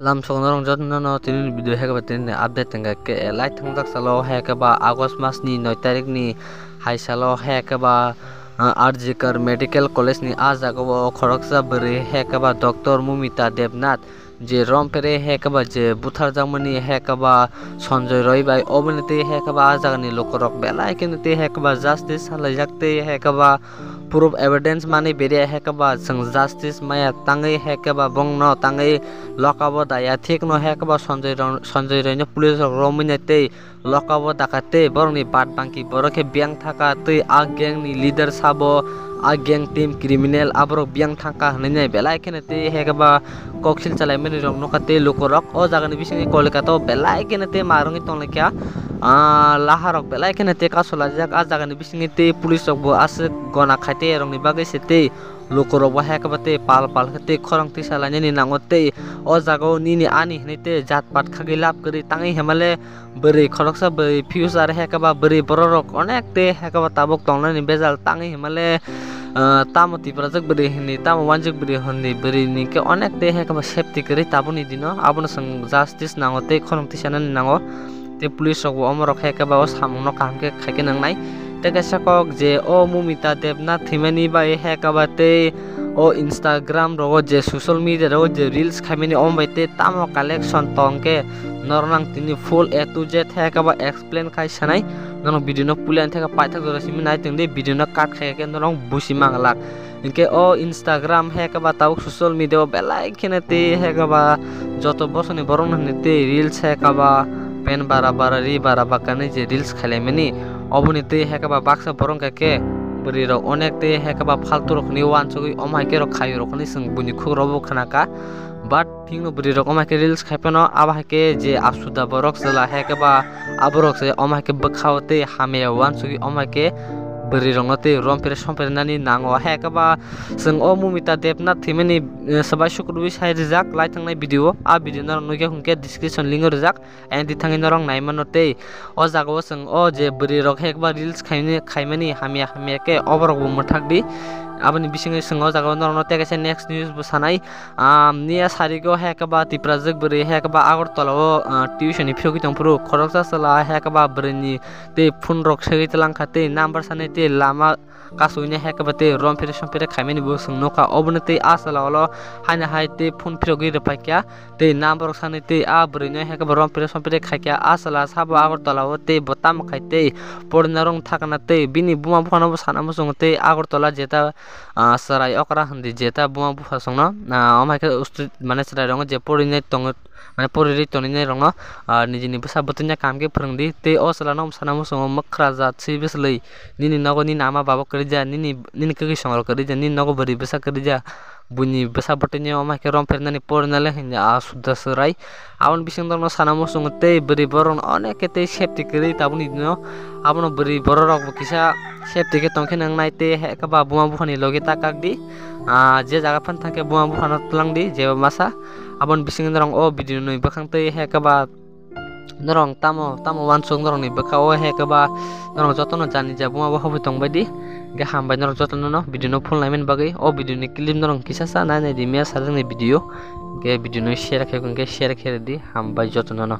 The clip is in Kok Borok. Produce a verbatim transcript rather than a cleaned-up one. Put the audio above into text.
Lamsok norok jotono no tini video hai khe ba tini update tongkha khe lai thangjak salo hai khe ba August mas ni noi tarik ni hai salo hai khe ba, ah, R G Kar Medical College ni ah jaga o khoroksa bwrwi hai khe ba Doctor Mumita Debnath je romphere hai khe ba je butharjakmani hai khe ba Sanjoy Roy bai oboni twi hai khe ba ah jaga ni lukurok belai kheno twi hai khe ba justice salaijak tei hai khe ba proof evidence manwi beriya hai khe ba chwng justice maya tangwi hai khe ba bongno tangwi lokabo daya thikno hai khe ba Sanjoy rok, Sanjoy Roy no police rok romwi nai tei lokabo dakha tei borokni bad bangki borok khe biyang thaka tei a gang ni leader sabo a gang team criminal aborok biyang thangkha hinwi nai belai kheno tei hai khe ba koksil chalaimani rok nukha tei lukurok o jagani bisingo Kolkata o belai kheno tei ma rwngwi tonglaikha, ah, laharok belai kheno tei kasulajak a jagani bisingo tei police rokbo aswk gona khai tei rokni bagwi se tei lukurokbo hai khe ba tei pal pal khe tei khorang tisa lainani nango tei o jagao nini ani hinwi tei jat pat khagwi lab kwrwi tangwi himale bwrwi khoroksa bwrwi future hai khe ba bwrwi bororok onek tei hai khe ba tabuk tongnani bejal tangwi himale, ah, tamo Tiprajwk bwrwi hinwi tamo Wanjwk bwrwi hinwi bwrwini khe onek tei hai khe ba safety kwrwi tabukni dino abono chwng justice nango tei khorang tisanani nango. Tei police rokbo omorok hai khe ba o samungno kaham khe khai khe nangnai. Tei kaisa kok je o Mumita Debnath thwimani bai hai khe ba tei o Instagram rogo je social media rogo je reels khaimani omo bai tei tamo collection tong khe norok nang tini full A to Z hai khe ba explain khai sanai. Norok video no puila theke paithak jora simi nai tongdi video no cut khai khe norok busi manglak. Hinkhe o Instagram hai khe ba tabuk social media o belai kheno tei hai khe ba joto bosoni borok no hinwi tei reels hai khe ba pen bara bara ri bara bakani je reels khailaimani oboni tei hai khe ba baksa borok hinkhe bwrwi rok onek tei hai khe ba faltu rok hinwi uansugwi omo hai khe rok khaio rok hinwi chwng buini khuk rok bo khna kha. But thikno bwrwi rok omo hai khe reels khai phano abo hai khe je asuda borok chwla hai khe ba aborok se omo hai khe bwkhao tei hamya uansugwi omo hai khe bwrwi rokno tei romphere somphere nani nango hai khe ba chwng o Mumita Debnath thwimani, eh, swbai sukrubwi sai rijak lai thangnai video o. A video norok nukya hwnkhe description link o rijak, and di thangwi norok nai mano tei o jaga o chwng o je bwrwi rok hai khe ba reels khaimani, khaimani hamya hamya khe oborok bo mwthak di. Aboni bisingwi chwng o jaga o norokno tei kaisa next news bo sanai. Am, niya sarigo hai khe ba Tiprajwk bwrwi hai khe ba Agartala o, ah, tuition ni phiyogwi tongphuru khoroksa chwla hai khe ba bwrwini tei phone rok segwi twlang kha tei number sanai tei lama kasugwi nai hai khe ba tei romphere somphere khaimani bo chwng nukha. Obono tei a chwla ulo haino hai tei phone phirogwi rwphai kha tei number rok sanai tei a bwrwino hai khe ba romphere somphere khai kha. A chwla sabo Agartala o tei bo tamo khai tei porina rok thakna tei bini buma buphano bo sana muchungo tei Agartala jeta, ah, chwrai okra hindi jeta buma bupha chwngno, ah, omo hai khe ustri mane chwrai rok je porinai tongo. Mane porirwi toninairokno, ah, nijini bwsa bwtwini kaham khe phwrwngdi. Tei o chwlano sana muchungo mwkhra jat swi bwchlwi, nini nogo nini ama baba kwrwija, nini, nini kwkwi songrok kwrwija, nini nogo bwrwi bwsa kwrwija, buini bwsa bwtwini omo hai khe romphernani porinale hinwi a suda chwrai. Aboni bisingo norokno sana muchungo tei bwrwi borokno onek khe tei safety kwrwi tabukni dino. Abono bwrwi bororokbo kisa safety khe tongkhe nang nai tei hai khe ba buma buphani logi ta kakdi. Ah, je jaga phano thangkhe buma buphano twlangdi jeba masa. Aboni bisingo norok o video ni bwkhang twi hai khe ba norok tamo tamo uansuk norokni bwkha o hai khe ba norok jotono jani ja buma bo hobwi tongbaidi. Hwnkhe hambai norok jotono no video no full naimani bagwi. O video ni clip norok kisa sa nai naidi miya sajwkni video. Hwnkhe video no share khe hwnkhe share khe rwdi, hambai jotono no.